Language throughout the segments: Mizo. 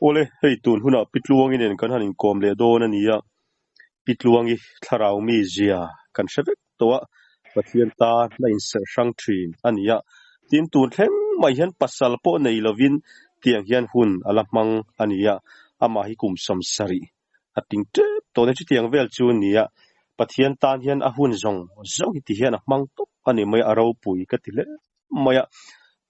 Awle, hei tun hunah Pi Tluangi nen kan han inkawm leh dawn a ni a, Pi Tluangi thlarau mi zia kan hre vek tawh a, Pathian tan a inserh hrang thin a ni a, tin tun thleng mai hian pasal pawh nei lovin tiang hian hun a la hmang a ni a, amah hi kum 70 a ting tep tawh a ni, chutiang vel chu a ni a, Pathian tan hian a hun zawng zawng hi ti hian a hmang tawp a ni mai a, a ropui ka ti hle mai a,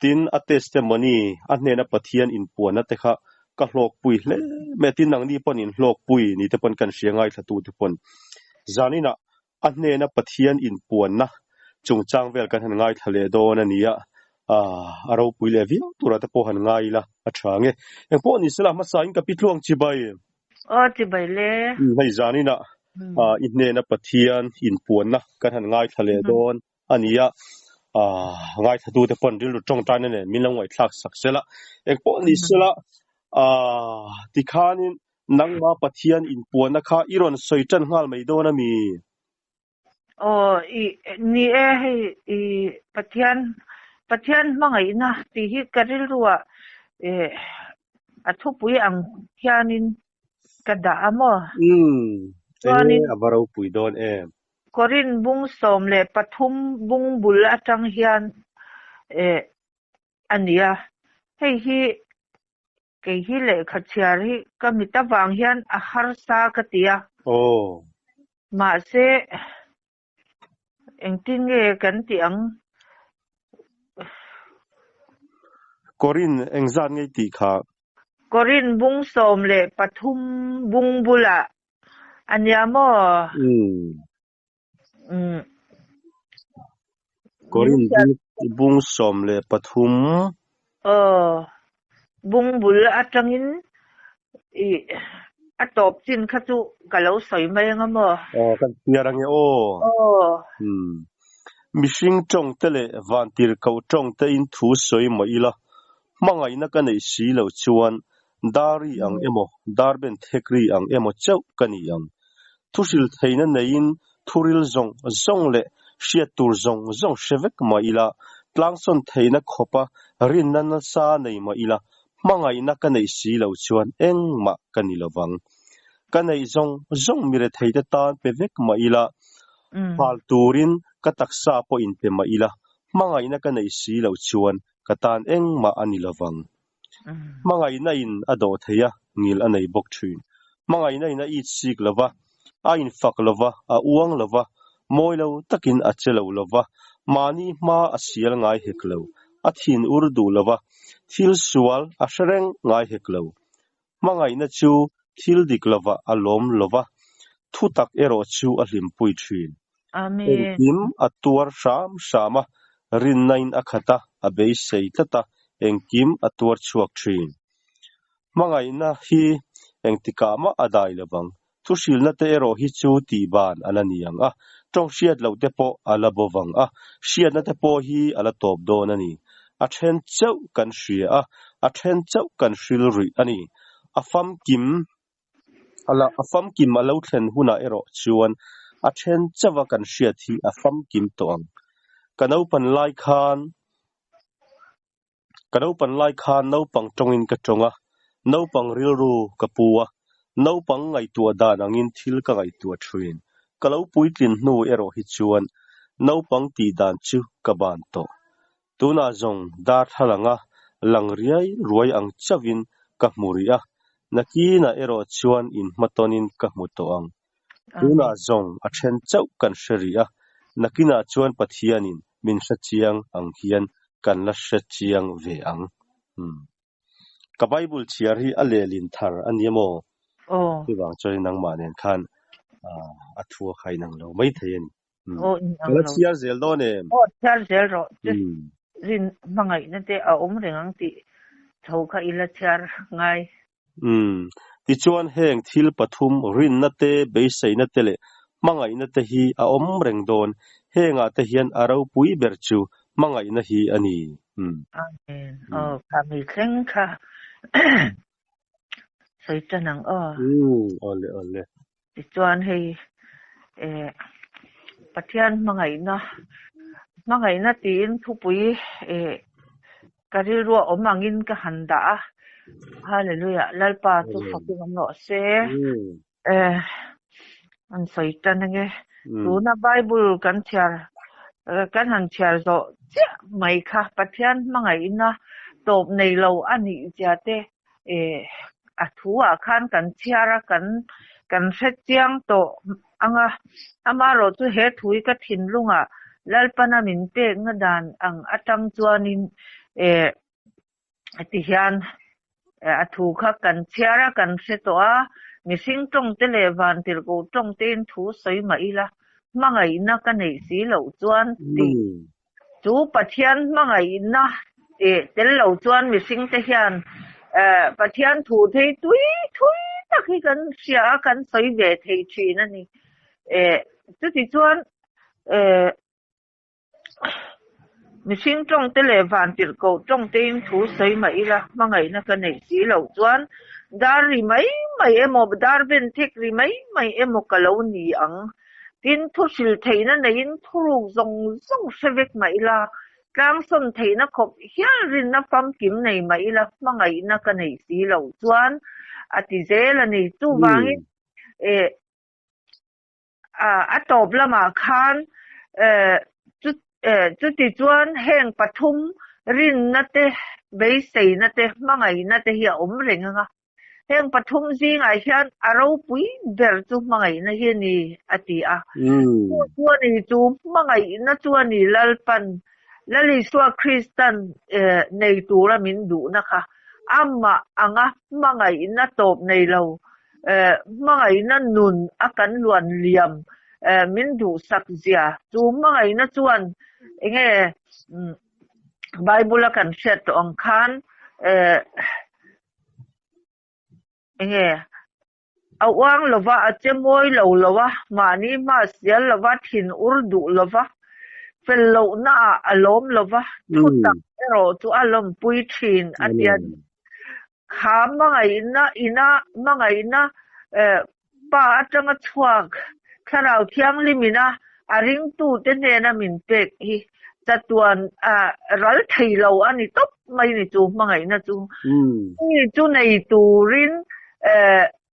tin a testimony a hnena Pathian inpuanna te kha ka hlawkpui hle mai a, tin nangni pawn in hlawkpui ni te pawn kan hria ngaithla tu te pawn zaninah a hnena Pathian inpuanna chungchang vel kan han ngaithla leh dawn a ni a, a ropui leh viau tura te pawh han ngai ila a tha nge. Engpawh ni sela hmasa in ka pi tluang chibai. Aw chibai le. Hei zaninah i hnena Pathian inpuanna kan han ngaithla leh dawn a ni a, ngaithlatute pawn rilru tawngtaina nen min lo ngaihthlak sak sela. Engpawh ni sela, tikhanin nangma Pathian inpuanna kha i rawn sawi tan nghal mai dawn a mi? Aw, i, ni e, hei i Pathian, Pathian hmangaihna tih hi ka rilruah a thupui ang hianin ka dah a maw? Umm, enge a va ropui dawn em? Korin bung 13 bung bul atang hian eh a ni a, hei hi kei hi lehkha chhiar hi ka mit avang hian a harsa ka ti a. Aw. Mahse engtin nge kan tih ang? Korin engzat ngei tih kha? Korin bung 13 bung bulah a nia maw? Umm. Korin bung 13. Aw, bung bul atangin i a tawp chin kha chu ka lo sawi mai anga maw? Aw, kan chhiar ange aw. Aw. Mihring tawng te leh vantirhkoh tawng te in thu sawi mah ila, hmangaihna ka neih si loh chuan Dari ang emaw, Darben thekri ang emaw chauh ka ni ang. Thuhril theihna neiin thuril zawng zawng leh hriat tur zawng zawng hre vek mah ila, tlangsawn theihna khawpa rinna nasa nei mah ila, hmangaihna ka neih si loh chuan engmah ka ni lovang. Ka neih zawng zawng mi retheite tan pe vek mah ila, hal turin ka taksa pawh inpe mah ila, hmangaihna ka neih si loh chuan ka tan engmah a ni lovang. Hmangaihna in a dawh thei a, ngil a nei bawk thin. Hmangaihna in a it sik lo va, a infak lo va, a uang lo va, mawi lo takin a che lo lo va, mahni hma a sial ngai hek lo, a thin ur duh lo va, thil sual a hre reng ngai hek lo. Hmangaihna chu thil dik lovah a lawm lo va, thutak erawh chu a hlimpui thin. Amen. Engkim a tuar hram hram a, rinnain a khat a, a beisei tlat a, engkim a tuar chhuak thin. Hmangaihna hi engtikah mah a dai lovang. Thuhrilna te erawh hi chu tihban a la ni ang a, tawng hriat loh te pawh a la bo vang a, hriatna te pawh hi a la tawp dawn a ni. A then chauh kan hria a, a then chauh kan hril ruih a ni. A famkim A famkim a lo thlen hunah erawh chuan a then chauha kan hriat hi a famkim tawh ang. Ka naupan lai khan Ka naupan lai khan naupang tawngin ka tawng a, naupang rilru ka pu a, naupang ngaihtuah dan angin thil ka ngaihtuah thin. Ka lo puitlin hnu erawh hi chuan naupang tih dan chu ka ban tawh. Tunah zawng darthlalanga lang riai ruai ang chauhin ka hmu rih a, nakinah erawh chuan inhmatawnin ka hmu tawh ang. Tunah zawng a then chauh kan hre rih a, nakinah chuan Pathianin min hre chiang ang hian kan la hre chiang ve ang. Umm. Ka Bible chhiar hi a lehlin thar a ni emaw? Aw. Chuvang chuan nangmah nen khan a thu a kha inang lo maithei a ni. Aw, inang Ka la lo. chhiar zel dawn em? Aw, chhiar zel rawh. Rin hmangaihna te a awm reng ang tih tho kha i la chhiar ngai. Umm. Tichuan heng thil pathum rinna te, beiseina te leh hmangaihna te hi a awm reng dawn. Hengah te hian a ropui ber chu hmangaihna hi a ni. Umm. Amen. Aw, kha mi thleng kha sawi tan ang aw. Umm, awle awle. Tichuan hei eh Pathian hmangaihna hmangaihna tiin thupui eh ka rilru a awm angin ka han dah a. Hallelujah Lalpa chu fakin awm rawh se. Eh an sawi tan ange. Tuna Bible kan chhiar kan han chhiar zawh chiah mai kha Pathian hmangaihna tawp nei lo a nih zia te eh a thu ah khan kan chhiar a kan kan hre chiang tawh ang a. Amaherawh chu he thu hi ka thinlungah Lalpana min pekna dan ang atang chuanin eh Heti hian a thu kha kan chhiar a, kan hre tawh a, mihring tawngte leh vantirhkoh tawngtein thu sawi mah ila, hmangaihna ka neih si loh chuan tih chu Pathian hmangaihna tel lo chuan mihringte hian Pathian thu thei tui thui tak hi kan hria a, kan sawi ve thei thin a ni. Chutichuan Mihring tawngte leh vantirhkoh tawngtein thu sawi mah ila, hmangaihna ka neih si loh chuan dar ri mai mai emaw, dar ben thek ri mai mai emaw ka lo ni ang. Tin, thu hril theihna neiin thuruk zawng zawng hre vek mah ila, tlangsawn theihna khawp hial rinna famkim nei mah ila, hmangaihna ka neih si loh chuan a ti zel a ni. Chuvangin, eh. A tawp lamah khan chuti chuan heng pathum rinna te, beiseina te, hmangaihna te hi a awm reng ang a. Heng pathum zingah hian a ropui ber chu hmangaihna hi a ni a ti a. Chu chu a ni, chu hmangaihna chu a ni Lalpan, Lal Isua Kristan nei tura min duhna kha amah anga hmangaihna tawp nei lo Hmangaihna nun a kan luan liam min duhsak zia chu hmangaihna chuan enge Bible a kan hriat tawh ang khan enge a uang lova a che mawi lo lo a, mahni hma sial lova thin ur duh lova fel lohna ah a lawm lova thutak erawh chu a lawmpui thin a tia ni. Kha hmangaihna ina hmangaihna Pa atanga chhuak Thlarau Thianghlim ina a ringtute hnena min pek hi chatuan ral thei lo a ni tawp mai ni chu hmangaihna chu. Mi chu nei turin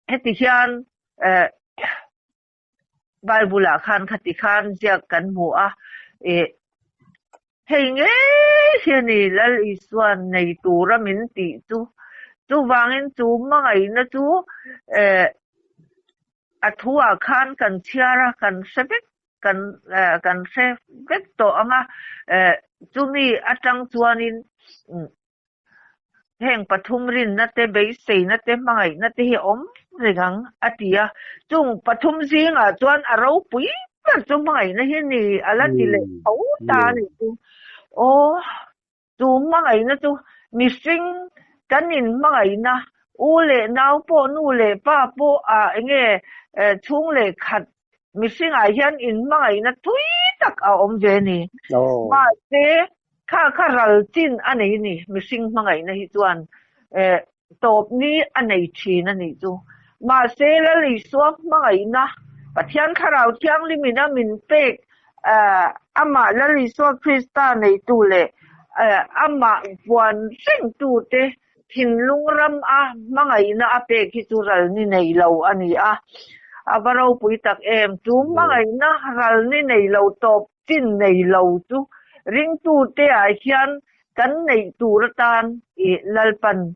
heti hian Bible ah khan khati khan ziak kan hmu a, ih hei ngei hi a ni Lal Isua'n nei tura min tih chu. Chuvangin chu hmangaihna chu eh a thu ah khan kan chhiar a, kan hre vek kan eh kan hre vek tawh ang a, eh chumi atang chuanin Heng pathum rinna te, beiseina te, hmangaihna te hi a awm reng ang, a ti a. Chung pathum zingah chuan a ropui ber chu hmangaihna hi a ni, a la ti leh tho ta a nih chu. Aw, chu hmangaihna chu mihring kan inhmangaihna, u leh nau pawh, nu leh pa pawh, ah eng nge chhung leh khat mihringah hian inhmangaihna thui tak a awm ve a ni. Mahse, Kha kha ral chin a nei ni, mihring hmangaihna hi chuan tawp ni a nei thin a nih chu. Mahse, Lal Isua hmangaihna, Pathian Thlarau Thianghlimin a min pek amah Lal Isua Krista neitu leh amah vuan rengtute thinlung ram a hmangaihna a pek hi chu ral ni nei lo a ni a. A va ropui tak em! Chu hmangaihna ral ni nei lo tawp chin nei lo chu ringtute ah hian kan neih tur atan i Lalpan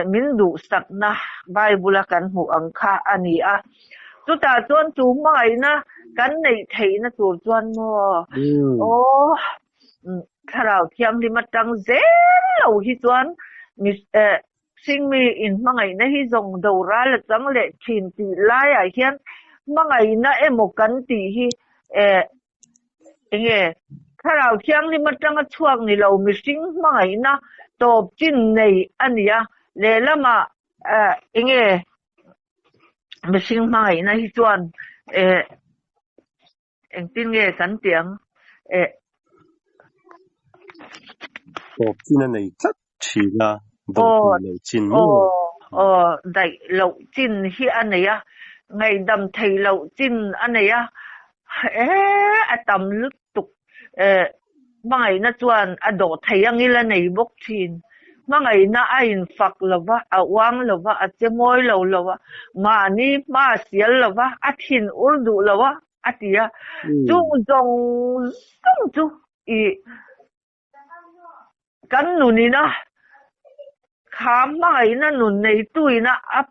min duhsakna Bible a kan hmuh ang kha a ni a. Chutah chuan chu hmangaihna kan neih theihna tur chuan maw aw Thlarau Thianghlim atang zel lo hi chuan Hringmi inhmangaihna hi zawng doral a chang leh thin tih laiah hian hmangaihna emaw kan tih hi eh enge Thlarau Thianghlim atanga chhuak ni lo mihring hmangaihna tawp chin nei a ni a, lehlamah eh enge mihring hmangaihna hi chuan eh Engtin nge kan tih ang eh. Tawp chin a nei tlat thin a, dawh theih loh chin maw? Aw, aw, daih loh chin hi a nei a, ngaihdam theih loh chin a nei a, eh a tam lutuk eh hmangaihna chuan a dawh thei angil a nei bawk thin. Hmangaihna a infak lo va, a uang lo va, a che mawi lo lo va, mahni hma a sial lo va, a thin ur duh lo a, a ti a. Chung zawng zawng chu i kan nunina kha hmangaihna nun neituina a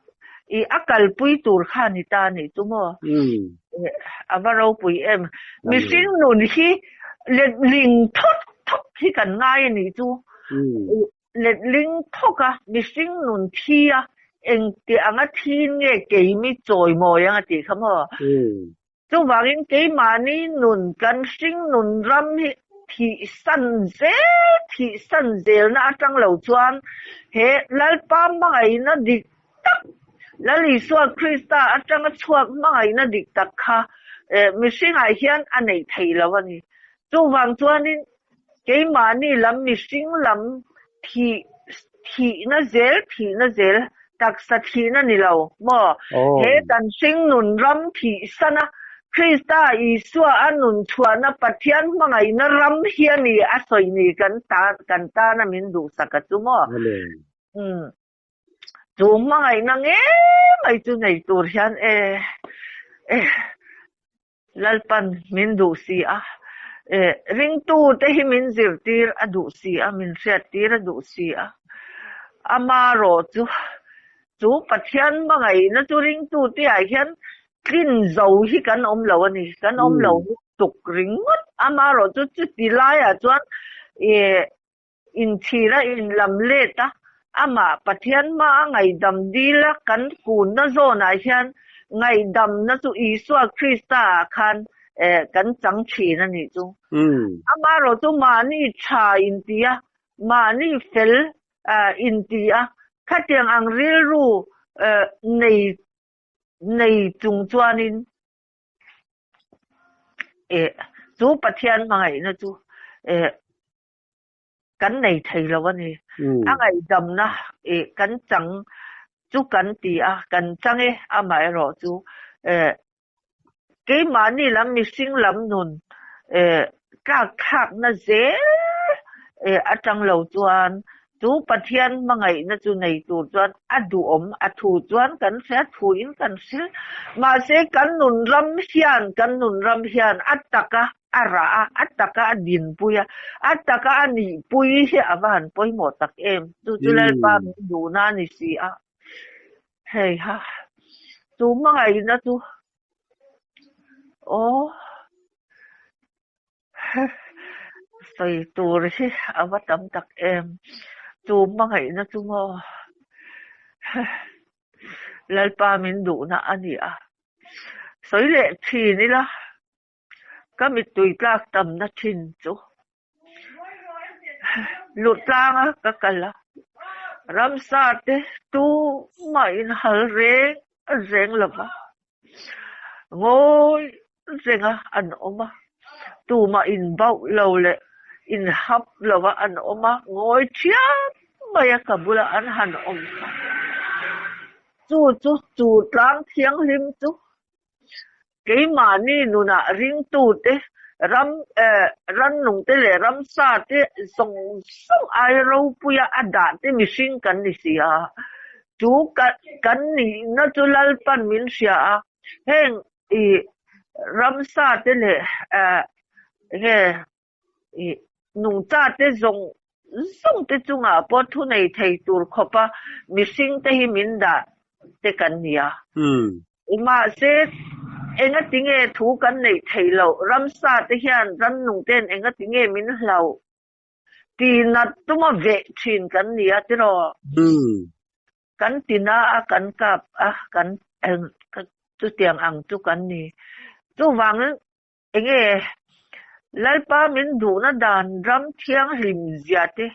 i a kalpui tur kha ni ta a nih chu maw? A va ropui em. Mihring nun hi letling thawk thawk hi kan ngai a nih chu. Letling thawk a, mihring nun thi a, engti anga thiin nge keimi chawimawi ang a tih kha maw? Chuvangin keimahni nun, kan hring nun ram hi thihsan zel, thihsan zelna atang lo chuan he Lalpa hmangaihna dik tak, Lal Isua Krista atanga chhuak hmangaihna dik tak kha mihringah hian a neih theih lo a ni. Chuvang chuanin keimahni lam mihring lam thih thihna zel thihna zel taksa thihna ni lo maw? He kan hringnun ram thihsana Krista Isua a nun chhuahna Pathian hmangaihna ram hi a ni a sawi ni kan tan kan tana min duhsak a chu maw? Umm chu hmangaihna ngei mai chu nei tur hian e e Lalpan min duh si a, eh, ringtute hi min zirtir a duh si a, min hriattir a duh si a. Amarawh chu, chu Pathian hmangaihna chu ringtute ah hian tlin zo hi kan awm lo a ni, kan awm lo lutuk ringawt. Amarawh chu chuti laiah chuan, eh, Inchhira inlam let a, amah Pathian hmaa ngaihdam dil a kan kunna zawnah hian ngaihdamna chu Isua Krista ah khan kan chang thin a nih chu. Amaherawh chu mahni tha inti a, mahni fel inti a, khatiang ang rilru nei nei chung chuanin chu Pathian hmangaihna chu kan nei thei lo a ni. A ngaihdamna ih kan chang chu kan ti a, kan chang e, amaherawh chu eh keimahni lam mihring lam nun eh tlak thlakna zel eh atang lo chuan chu Pathian hmangaihna chu nei tur chuan a duhawm a thu chuan kan hria thuin kan hrilh. Mahse kan nun ram hian kan nun ram hian a taka a rah a, a taka a dinpui a, a taka a nihpui hi a va han pawimawh tak em. Chu chu Lalpa min duhna a ni si a. Hei ha, chu hmangaihna chu aw sawi tur hi a va tam tak em. Chu hmangaihna chu maw Lalpa min duhna a ni a. Sawi leh thin ila. Ka mittui tlak tamna thin chu lut tlanga ka kal a, ramsa te tumah in hal reng reng lo va, ngawi renga an awm a, tumah in bauh lo leh in hap lo va an awm a, ngawi thiam mai a ka bula an han awm kha. Chu chu chu tlang thianghlim chu Keimahni nunah ringtute, ram rannungte leh ramsate zawng zawng ai ropuia a dahte mihring kan ni si a. Chu kan nihna chu Lalpan min hria a, heng i ramsate leh nge i nungchate zawng zawngte chungah pawh thunei thei tur khawpa mihringte hi min dah te kan ni a. Mahse, engatinge thu kan neih theih loh? Ramsa te hian rannungte'n engatinge min hlauh? Tihnat tuma veh thin kan ni a tiraw? Kan tina a, kan kap a, kan chutiang ang chu kan ni. Chuvangin Enge Lalpa min duhna dan ram thianghlim zia te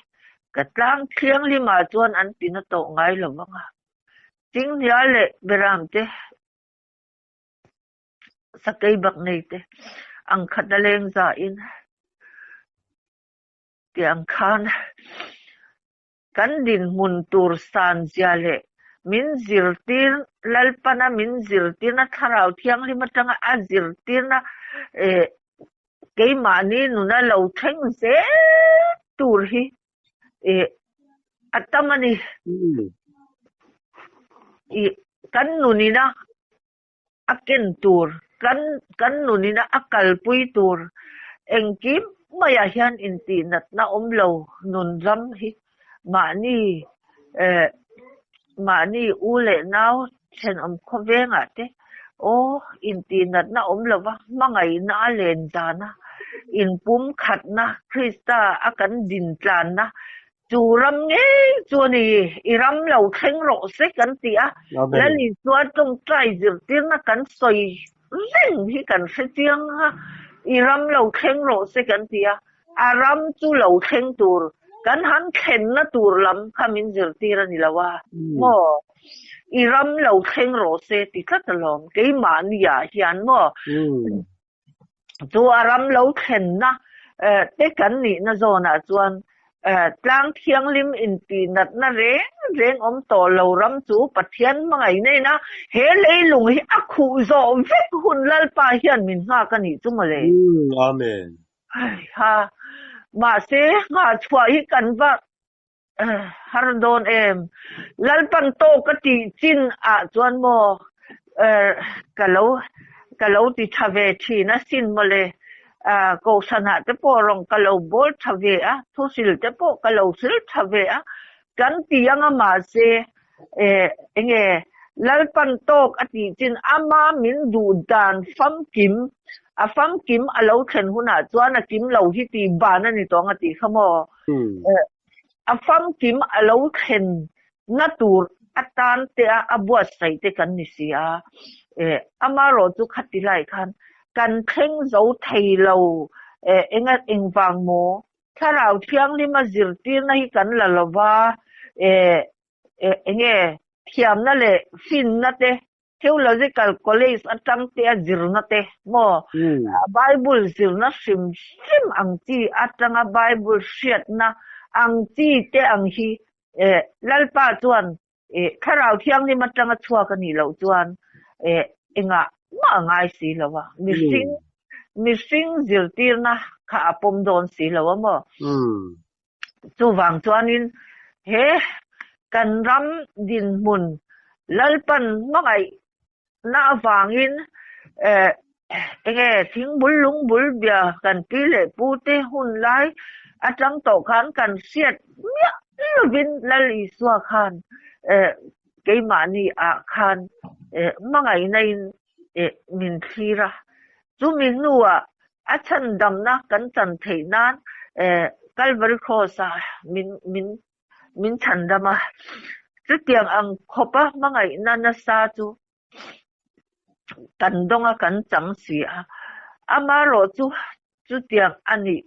ka tlang thianghlim ah chuan an ti na tawh ngai lo vang a. Chinghnia leh Beram te, Sakei bak nei te ang khat a leng za in tiang khan Kan dinhmun tur san zia leh min zirtir Lalpana min zirtirna Thlarau Thianghlim atanga a zirtirna eh keimahni nuna lo thleng zel tur hi eh A tam a ni. I kan nunina a ken tur, kan kan nunina a kalpui tur engkim maiah hian intihnatna awm lo nun ram hi mahni eh mahni u leh nau thenawm khawvengah te aw intihnatna awm lova hmangaihna a len dana inpumkhatna Krista a kan dintlanna Chu ram ngei chu a ni, i ram lo thleng rawh se kan ti a, Lal Isua tawngtai zirtirna kan sawi reng hi kan hre chiang a, i ram lo thleng rawh se kan ti a, a ram chu lo thleng tur, kan han thlenna tur lam kha min zirtir a ni lo a, maw? I ram lo thleng rawh se ti tlat alawm, keimahniah hian maw? Chu a ram lo thlenna te kan nihna zawnah chuan tlang thianghlim intihnatna reng reng awm tawh lo ram chu Pathian hmangaih nen a, he leilung hi a khuh zawh vek hun Lalpa hian min nghak a nih chu mawle. Amen. Ha, mahse nghahchhuah hi kan va Har dawn em? Lalpan tawk a tih chin ah chuan maw ka lo ka lo ti tha ve thin a sin mawle. Kohhran ah te pawh rawng ka lo bawl tha ve a, thuhril te pawh ka lo hril tha ve a, kan ti anga mahse enge Lalpan tawk a tih chin ama min duh dan famkim a famkim a lo thlen hunah chuan a kim lo hi tih ban a ni tawh ang a tih kha maw. A famkim a lo thlen na tur atan te a a buatsaih te kan ni si a, amarawh chu khati lai khan kan thleng zo thei lo enga engvang maw Thlarau Thianghlima zirtirna hi kan la lo va, enge thiamna leh finna te Theological College atang te a zirna te maw Bible zirna hrim hrim ang chi atanga Bible hriatna ang chi te ang hi Lalpa chuan Thlarau Thianghlim atanga chhuak a nih loh chuan engah mah a ngai si lo a, mihring mihring zirtirna kha a pawm dawn si lo a maw. Chuvang chuanin he kan ram dinhmun Lalpan hmangaihna avangin enge thingbul lungbul bia kan pi leh pu te hun lai atang tawh khan kan hriat miah lovin Lal Isua khan keimahni ah khan hmangaihna in min thlir a, chumi hnuah a chhandamna kan chan theih nan Calvary Cross ah min min min chhandam a, chutiang ang khawpa hmangaihna nasa chu kan dawng a kan chang si a, amaherawh chu chutiang a nih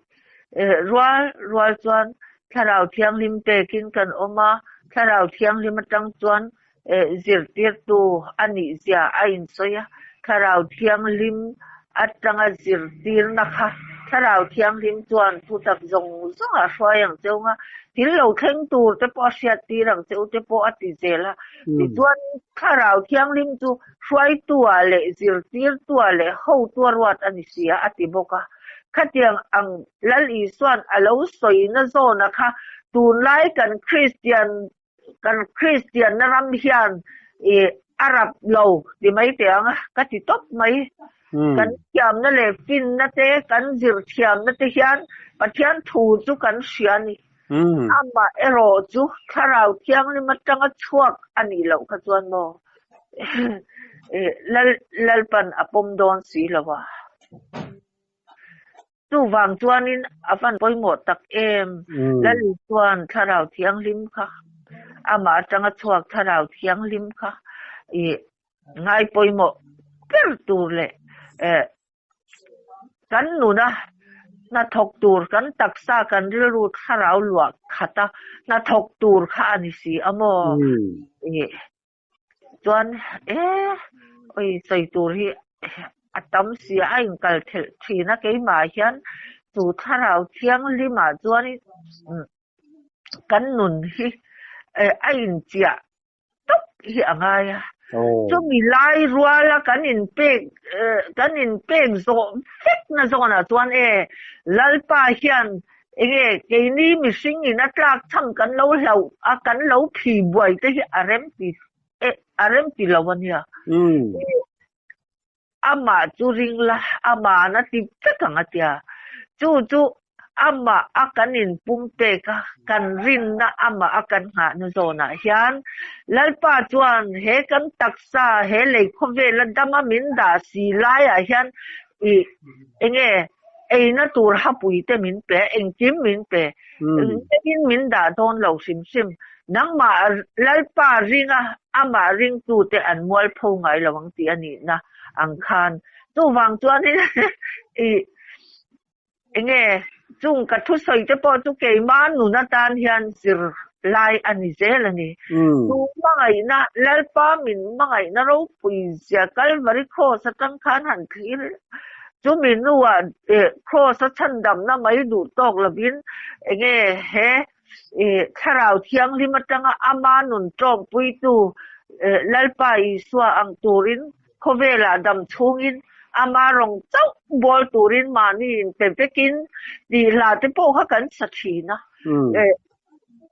rual rual chuan Thlarau Thianghlim pekin kan awm a, Thlarau Thianghlim atang chuan zirtirtu a nih zia a insawi a, Thlarau Thianghlim atanga zirtirna kha Thlarau Thianghlim chuan thutak zawng zawng a hruai ang cheu nga, thil lo thleng tur te pawh a hriattir ang cheu te pawh a ti zel a, tichuan Thlarau Thianghlim chu Hruaitua leh zirtirtua leh hotua ruat a ni si a, a ti bawk a. Khatiang ang Lal Isua'n a lo sawina zawna kha tunlai kan Kristian kan Kristianna ram hian ih a rap lo ti mai teh ang a, ka ti tawp mai. Kan thiamna leh finna te, kan zir thiamna te hian Pathian thu chu kan hria a ni. Amah erawh chu Thlarau Thianghlim atanga chhuak a nih loh kha chuan maw Lal Lalpan a pawm dawn si lo a. Chuvang chuanin a van pawimawh tak em? Lal Isua'n Thlarau Thianghlim kha, amah atanga chhuak Thlarau Thianghlim kha ih ngai pawimawh ber tur leh Kan nuna hnathawk tur, kan taksa, kan rilru thlarau luah khata hnathawk tur kha a ni si a maw? Ih chuan e oi sawi tur hi a tam si a, a inkal thelh thin a keimah hian chu thlarau thianghlimah chuan kan nun hi a inchiah tawp hi a ngai a. Chumi lai ruala kan inpek kan inpek zawh vek na zawnah chuan e Lalpa hian. Enge keini mihring in a tlak chham kan lo hlauh a kan lo phi buai te hi a rem ti a rem ti lo a nia. Amah chu ring la, ama'n a ti vek ang a tia. Chu chu amah a kan inpum pek a, kan rinna amah a kan nghahna zawnah hian Lalpa chuan he kan taksa he lei khawvela dama min dah si laiah hian i enge eina tur hapui te min pe, engkim min pe, engin min dah dawn lo hrim hrim. Nangmah Lalpa ringa amah ringtute an mualpho ngai lo ang tih a nihna ang khan. Chuvang chuanin i enge chung ka thusawi te pawh chu keimah nun atan hian zir lai a ni zel a ni. Chu hmangaihna Lalpa min hmangaihna ropui zia Kalvari Kraws atang khan han thlir chumi hnuah Kraws a chhandamna mai duh tawk lovin enge he Thlarau Thianghlim atanga ama nun tlawmpuitu Lalpa Isua ang turin khawvelah dam chhungin ama rawng chauh bawl turin mahni inpe vekin tih hla te pawh kha kan sa thin a.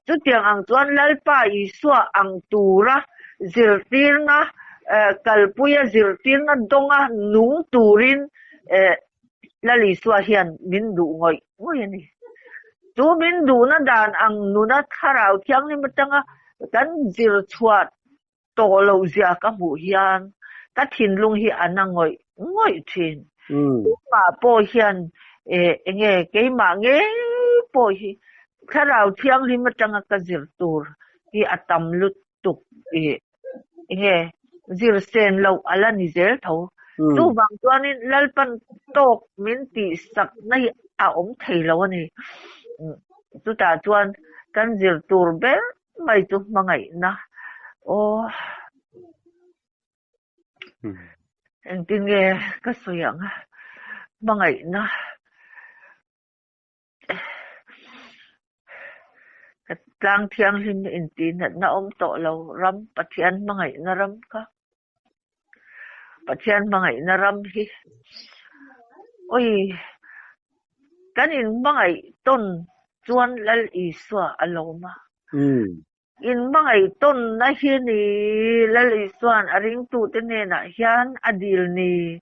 Chutiang ang chuan Lalpa Isua ang tura zirtirna kalpuia zirtirna dawnga nung turin Lal Isua hian min duh ngawih ngawih a ni. Chu min duhna dan ang nuna Thlarau Thianghlim atanga kan zir chhuah tawh loh zia ka hmuh hian ka thinlung hi a na ngawih ngawih thin. Keimah pawh hian enge keimah ngei pawh hi Thlarau Thianghlim atanga ka zir tur hi a tam lutuk enge zir sen loh a la ni zel tho. Chuvang chuanin Lalpan tawk min tihsakna hi a awm thei lo a ni. Chutah chuan kan zir tur ber mai chu hmangaihna aw engtin nge ka sawi ang a hmangaihna ka tlang thianghlim intihnatna awm tawh lo ram Pathian hmangaihna ram kha Pathian hmangaihna ram hi awi kan inhmangaih tawn chuan Lal Isua a lawm a. In hmangaih tawnna hi ni Lal Isua'n a ringtute hnenah hian a dil ni.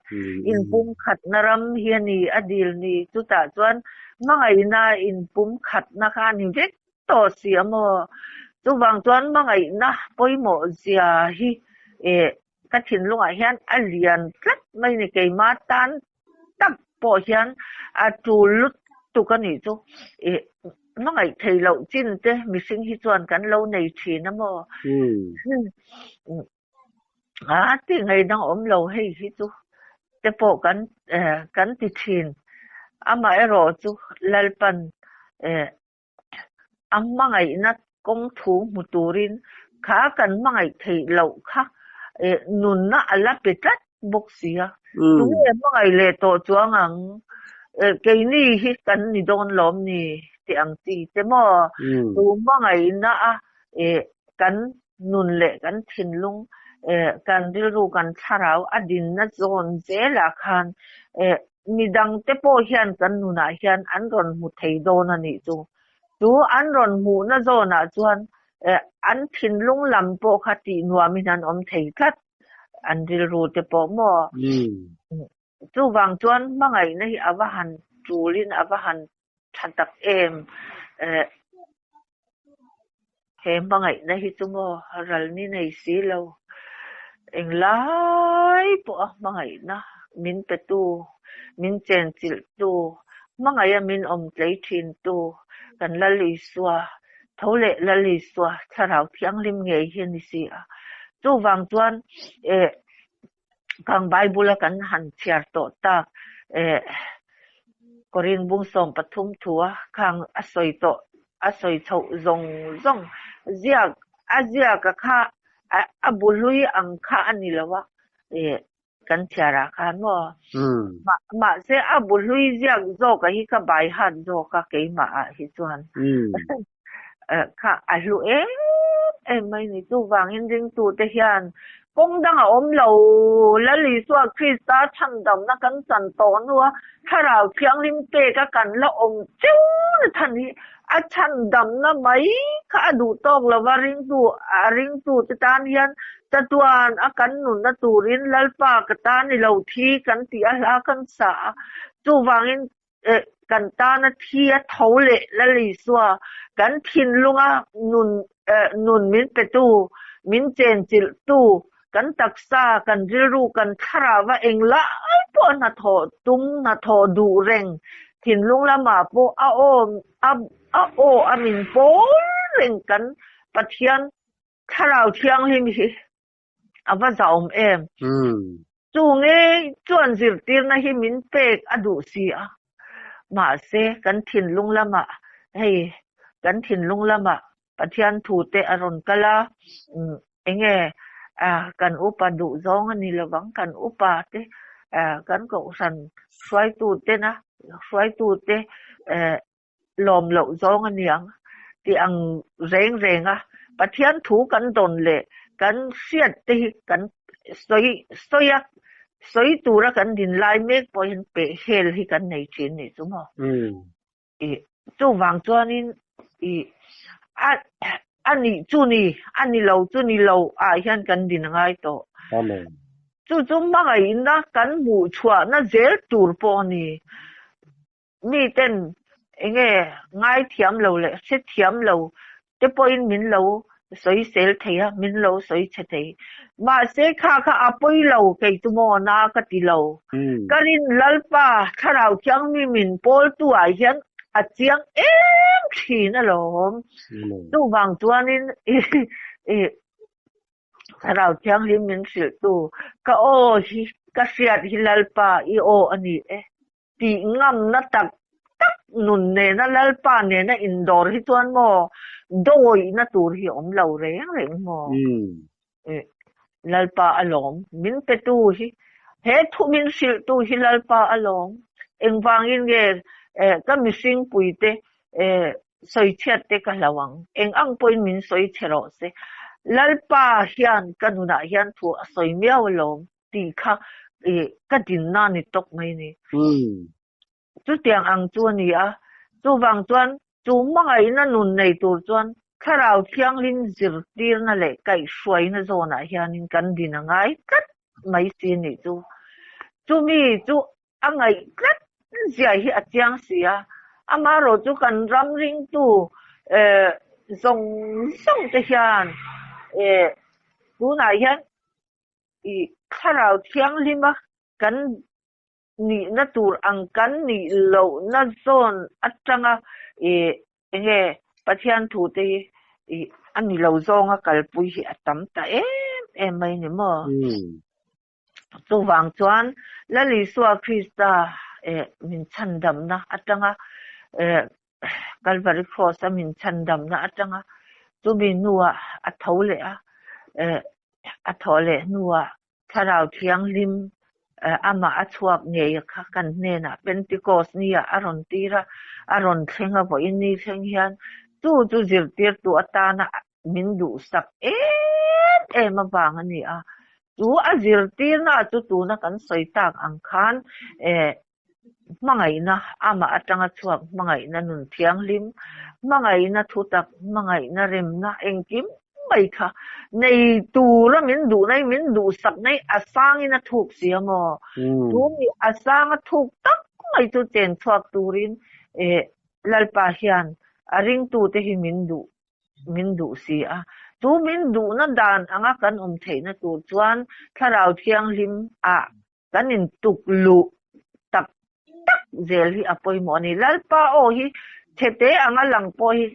Inpumkhatna ram hi a ni a dil ni. Chutah chuan hmangaihna inpumkhatna kha a ni vek tawh si a maw? Chuvang chuan hmangaihna pawimawh zia hi ka thinlungah hian a lian tlat mai ni. Keimah tan tak pawh hian a tul lutuk a nih chu. Hmangaih thei loh chin te mihring hi chuan kan lo nei thin a maw? A tih ngaidang awm lo hei hi chu te pawh kan kan ti thin. Amaherawh chu Lalpan a hmangaihna kawng thu hmu turin kha kan hmangaih theih loh kha nunna a la pe tlat bawk si a. Tunge hmangaih leh tawh chuang ang? Keini hi kan ni dawn lawm ni tih ang chi te maw? Tu hmangaihna a kan nun leh kan thinlung, kan rilru, kan thlarau a dinna zawn zelah khan Midangte pawh hian kan nunah hian an rawn hmu thei dawn a nih chu. Chu an rawn hmuhna zawnah chuan an thinlung lam pawh kha tih nuamin an awm thei tlat, an rilru te pawh maw? Chuvang chuan hmangaihna hi a va han tulin a va han tha tak em. He hmangaihna hi chu maw ral ni nei si lo, englai pawha hmangaihna min petu, min chenchilhtu, hmangaiha min awm tlei thintu kan Lal Isua, tho leh Lal Isua Thlarau Thianghlim ngei hi a ni si a. Chuvang chuan eh Kang Bible a kan han chhiar tawh tak eh Korin bung 13 thu a khang a sawi tawh a sawi chhoh zawng zawng ziak a ziak a kha a bu hlui ang kha a ni lo a eh kan chhiar ah khan maw mahse a bu hlui ziak zawk a hi ka bai hat zawk a keimah ah hi chuan kha a hlu em em mai ni chuvangin ringtute hian. Kawng dang a awm lo. Lal Isua Krista chhandamna kan chan tawh hnua Thlarau Thianghlim peka kan la awm cheu na chhan hi a chhandamna mai kha a duh tawk lova ringtu a ringtute tan hian chatuan a kan nunna turin Lalpa ka tan i lo thi kan tih a hla kan sa a. Chuvangin kan tana thi a tho leh Lal Isua kan thinlunga nun nun min petu, min chenchilhtu, kan taksa, kan rilru, kan thlarau a englai pawh hnathawh tum, hnathawh duh reng, thinlung lamah pawh a aw a aw a min pawl reng kan Pathian Thlarau Thianghlim hi a va zahawm em? Chu ngei chuan zirtirna hi min pek a duh si a, mahse kan thinlung lamah hei kan thinlung lamah Pathian thu te a rawn kal a, enge kan upa duh zawng a ni lovang, kan upa te kan kohhran hruaitu tena hruaitu te lawm loh zawng a niang tih ang reng reng a Pathian thu kan dawn leh kan hriat te hi kan sawi sawi a sawi tura kan din lai mek pawh hian peh hel hi kan nei thin nih chu maw. Ih chuvang chuanin ih a a nih chu ni a ni lo chu ni lo ah hian kan din a ngai tawh. Amen. Chu chu hmangaihna kan hmuh chhuahna zel tur pawh a ni. Mi ten enge ngaithiam lo leh hrethiam lo te pawhin min lo sawisel thei a, min lo sawi chhe thei. Mahse kha kha a pawi lo kei chu maw na ka ti lo. Ka rin Lalpa Thlarau Thianghlim min pawltu ah hian a chiang em thin alawm. Chuvang chuanin i Thlarau Thianghlim min hrilhtu ka aw hi ka hriat hi Lalpa i aw a ni e. Tih ngamna tak tak nun nena Lalpa nena indawr hi chuan maw dawihna tur hi awm lo reng reng maw? Lalpa a lawm min petu hi, he thu min hrilhtu hi Lalpa a lawm. Engvangin nge ka mihring puite sawichhiat te ka hlau ang? Eng ang pawhin min sawi chhe rawh se. Lalpa hian ka nunah hian thu a sawi miau a lawm. tih kha ka dinna a ni tawk mai ni. Chutiang ang chu a ni a, chuvang chuan chu hmangaihna nun nei tur chuan Thlarau Thianghlim zirtirna leh kaihhruaina zawnah hianin kan din a ngai tlat mai si a nih chu. Chumi chu a ngaih tlat zia hi a chiang si a, amaherawh chu kan ram ringtu zawng zawng te hian tunah hian I Thlarau Thianghlima kan nihna tur ang kan nih lohna zawn atanga i enge Pathian thu te hi i a ni lo zawnga kalpui hi a tam ta em em mai ni maw? Chuvang chuan Lal Isua Krista min chhandamna atanga Kalvari Cross a min chhandamna atanga chumi hnuah a tho leh a, a thawh leh hnuah Thlarau Thianghlim amah a chhuak ngei kha kan hnenah Pentecost ni-ah a rawn tir a, a rawn thleng a vawiin ni thleng hian chu chu zirtirtu atana min duhsak em em avang a ni a. Chu a zirtirna chu tuna kan sawi tak ang khan Hmangaihna, amah atanga chhuak hmangaihna nun thianghlim, hmangaihna thutak, hmangaihna remna engkim mai kha nei tura min duh nai, min duhsak nai a sangin a thuk si a maw? Chu mi a sanga thuk tak mai chu chen chhuak turin Lalpa hian a ringtute hi min duh min duh si a. Chu min duhna dan anga kan awm theihna tur chuan Thlarau Thianghlim ah Kan intuk luh tak tak zel hi a pawimawh a ni. Lalpa aw hi chhete anga lang pawh hi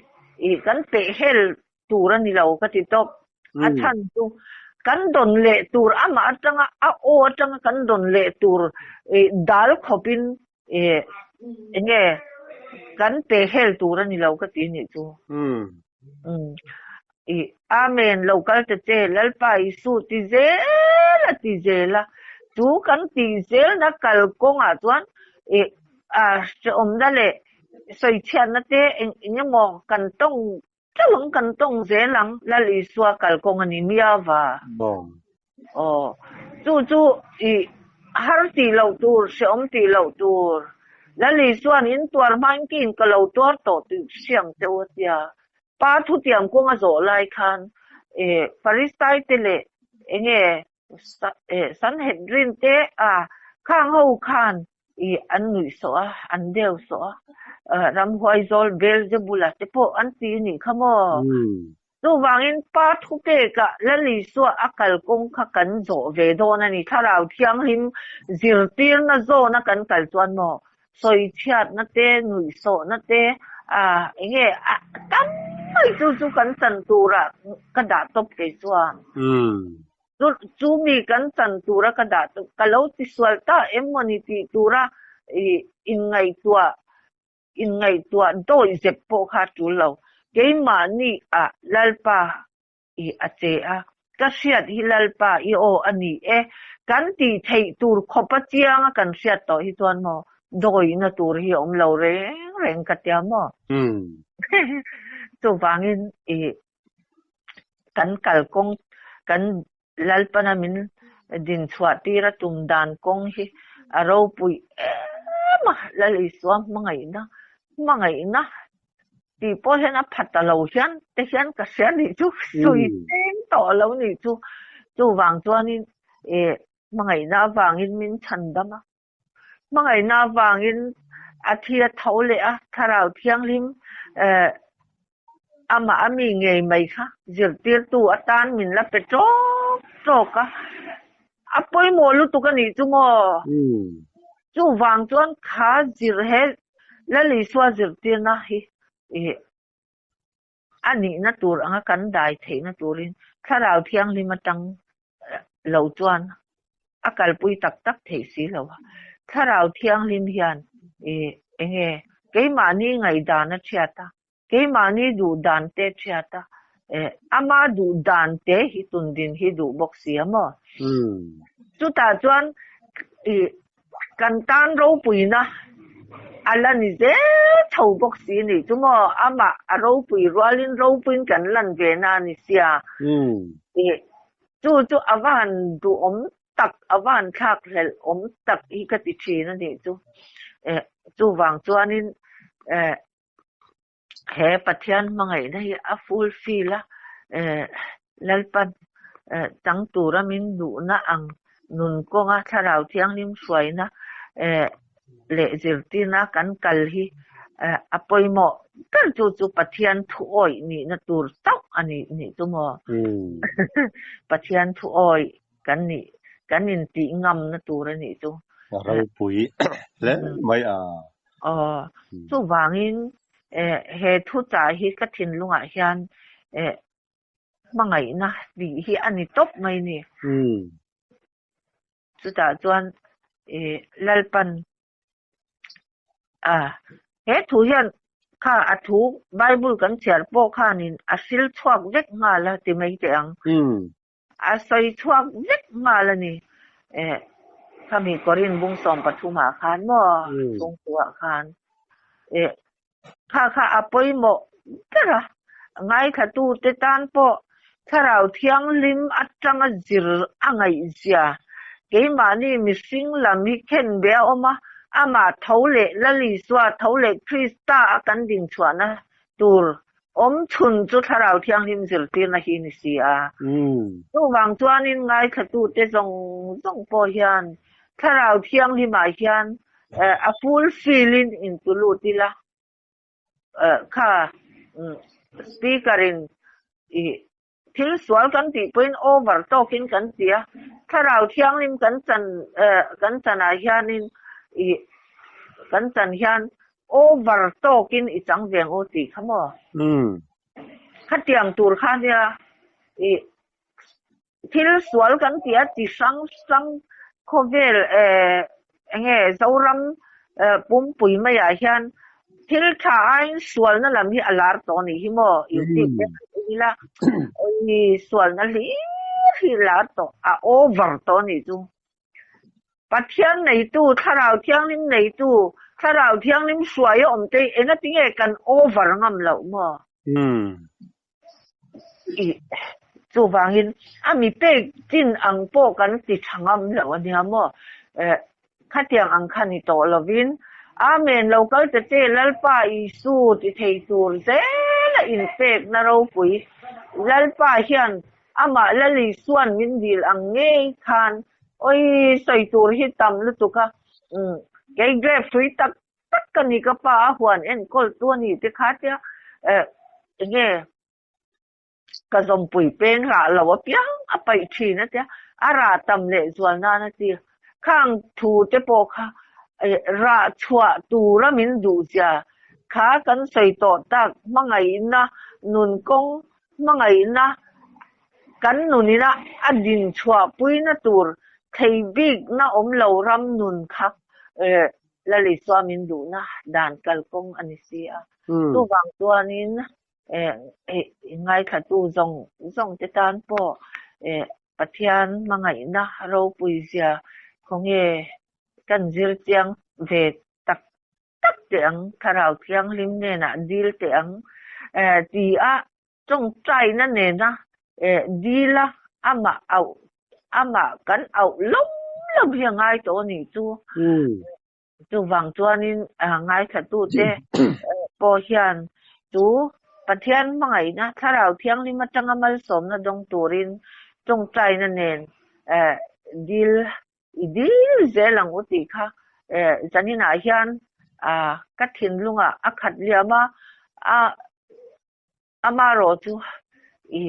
ih kan pehhel tur a ni lo ka ti tawp. A chhan chu kan dawn leh tur amah atanga a aw atanga kan dawn leh tur ih dal khawpin ih enge kan pehhel tur a ni lo ka ti nih chu. Ih Amen lo kal ta che Lalpa Isu ti zel a ti zel a, chu kan tih zelna kal kawngah chuan ih a hrehawmna leh sawichhiatna te eng eng emaw kan tawng teuh ang kan tawng zel ang Lal Isua kal kawng a ni miau va. Aw, chu chu i har tih loh tur, hrehawm tih loh tur. Lali chuan in tuar hmain kiin ka lo tuar tawh tih hriang che u a tia. Pa thutiam kawng a zawh lai khan Farisai te leh enge Sanhedrin te a khang ho khan i an nuih sawh a, an deu sawh a, ramhuai zawl Beelzebula te pawh an ti anih kha maw? Chuvangin Pa thupekah Lal Isua a kalkawng kha kan zawh ve dawn a ni. Thlarau Thianghlim zirtirna zawna kan kal chuan maw sawichhiatna te, nuihsawhna te, enge a tam mai chu chu kan chan turah ka dah tawp kei chuan. Chu chu mi kan chan tura ka dah tawp, ka lo tisual ta em maw ni tih tura inngaihtuah inngaihtuah dawi zep pawh kha a tul lo. Keimahni ah Lalpa i a che a, ka hriat hi Lalpa i aw a ni e, kan tih theih tur khawpa chianga kan hriat tawh hi chuan maw dawihna tur hi a awm lo reng reng ka tia maw? Chuvangin i kan kalkawng kan Lalpana min dinchhuah tir a tum dan kawng hi a ropui em a, Lal Isua hmangaihna, hmangaihna tih pawh hian a pha ta lo hian te hian ka hria nih chu, sawi cheng tawh lo nih chu. Chuvang chuanin hmangaihna avangin min chhan dam a, Hmangaihna avangin a thi a tho leh a, Thlarau Thianghlim amah a mi ngei mai kha zirtirtu atan min la pe tawk tawk a, a pawimawh lutuk a nih chu maw? Chuvang chuan kha zir he Lal Isua zirtirna hi a nihna tur anga kan dai theihna turin Thlarau Thianghlim atang lo chuan a kalpui tak tak theih si lo a. Thlarau Thianghlim hian enge keimahni ngaihdan a thiat a, keimahni duh dan te a thiat a, ama duh dan te hi tundin hi duh bawk si a maw? Chutah chuan Kan tan ropuina a la ni zel tho bawk si nih chu maw? Amah a ropui rualin ropuiin kan lan ve na a ni sia. Ih, chu chu a va han duhawm tak, a va han thlak hlelh awm tak hi ka ti thin a nih chu. Eh, chuvang chuanin eh he Pathian hmangaihna hi a fulfill a, Lalpan chang tura min duhna ang nun kawnga Thlarau Thianghlim hruaina leh zirtirna kan kal hi a pawimawh ber chu chu Pathian thu awih nihna tur chauh a ni nih chu maw? Pathian thu awih kan nih kan intih ngamna tur a nih chu. A ropui hle mai a. Aw, chuvangin he thuchah hi ka thinlungah hian hmangaihna tih hi a ni tawp mai ni. Chutah chuan Lalpan a he thu hian kha a thu Bible kan chhiar pawh khanin a hril chhuak vek nghal a ti mai teh ang. A sawi chhuak vek nghal a ni. Eh, khami Korin bung 13 ah khan maw, chhungkuah khan. Eh, kha kha a pawimawh ber a, ngaithlatute tan pawh Thlarau Thianghlim atanga zir a ngaihzia, keimahni mihring lam hi khenbe a awm a, amah tho leh Lal Isua tho leh Krista a kan dinchhuahna tur Awm chhun chu Thlarau Thianghlim zirtirna hi ni si a. Chuvang chuanin ngaithlatute zawng zawng pawh hian Thlarau Thianghlimah hian a full fill in intulut ila, kha speaker in thil sual kan tih pawhin over tawkin kan ti a, Thlarau Thianghlim kan chan kan chanah hianin ih kan chan hian over tawkin i chang ve ang u tih kha maw? Khatiang tur kha nia ih thil sual kan ti a chi hrang hrang khawvel eng nge Zoram pumpui maiah hian thil tha aiin sualna lam hi a lar tawh a nih hi maw YouTube te han en ila sualna hlir hi lar tawh a over tawh a nih chu. Pathian neitu, Thlarau Thianghlim neitu, Thlarau Thianghlim hruai a awm te hi engatinge kan over ngam loh maw? Ih, Chuvangin a mi pek chin ang pawh kan ti tha ngam lo a nia maw? Khatiang ang kha ni tawh lovin, Amen, lo kal ta che Lalpa Isu ti thei tur zela inpekna ropui Lalpa hian amah Lal Isuan min dil ang ngei khan awi sawi tur hi tam lutuk a, kei grape hrui tak tak ka ni ka pa a huan enkawl tu a ni te kha tia enge ka zawmpui peng rah lo apiang a paih thin a tia a rah tam leh zual nan a ti khang thu te pawh kha rah chhuah tura min duh zia kha kan sawi tawh tak hmangaihna nun kawng hmangaihna kan nunina a din chhuah puina tur thei bikna awm lo ram nun kha Lal Isua min duhna dan kalkawng a ni si a. Chuvang chuanin ngaithlatu zawng zawng te tan pawh Pathian hmangaihna ropui zia khawnge kan zir chiang ve tak tak teh ang, Thlarau Thianghlim hnenah dil teh ang ti a tawngtaina nena dil a amah auh amah kan auh lawm lawm hi a ngai tawh a nih chu. Chuvang chuanin ngaithlatute pawh hian chu Pathian hmangaihna Thlarau Thianghlim atanga malsawmna dawng turin tawngtaina nen dil i dil zel ang u tih kha zaninah hian ka thinlungah a khat liam a, amaherawh chu i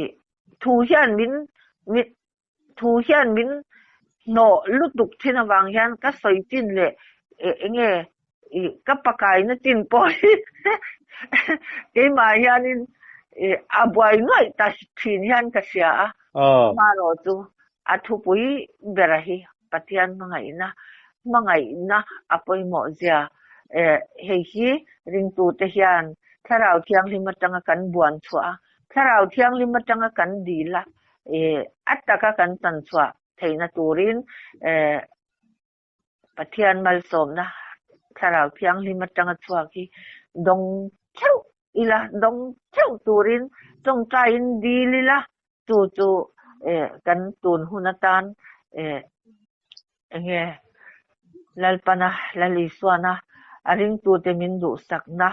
thu hian min thu hian min hnawh lutuk thin avang hian ka sawi chin leh eng nge i ka pakaina chin pawh hi keimah hianin i a buai nuaih ta thin hian ka hria a. Amaherawh chu a thupui bera hi Pathian hmangaihna hmangaihna a pawimawh zia hei hi ringtute hian Thlarau Thianghlim atanga kan buan chhuah a, Thlarau Thianghlim atanga kan dil a, a taka kan chan chhuah theihna turin Pathian malsawmna Thlarau Thianghlim atanga chhuak hi dawng theuh ila, dawng theuh turin tawngtaiin dil ila, chu chu kan tun hun atan enge Lalpana, Lal Isuana a ringtute min duhsakna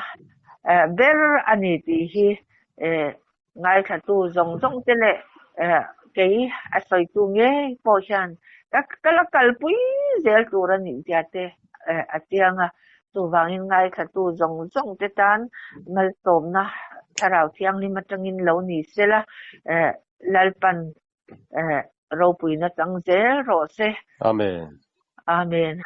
ber a ni tih hi Ngaithlatu zawng zawng te leh kei a sawitu ngei pawh hian ka la kalpui zel tur a nih zia te a chiang a. Chuvangin ngaithlatu zawng zawng te tan malsawmna Thlarau Thianghlim atangin lo ni sela, Lalpan ropuina chang zel rawh se. Amen. Amen.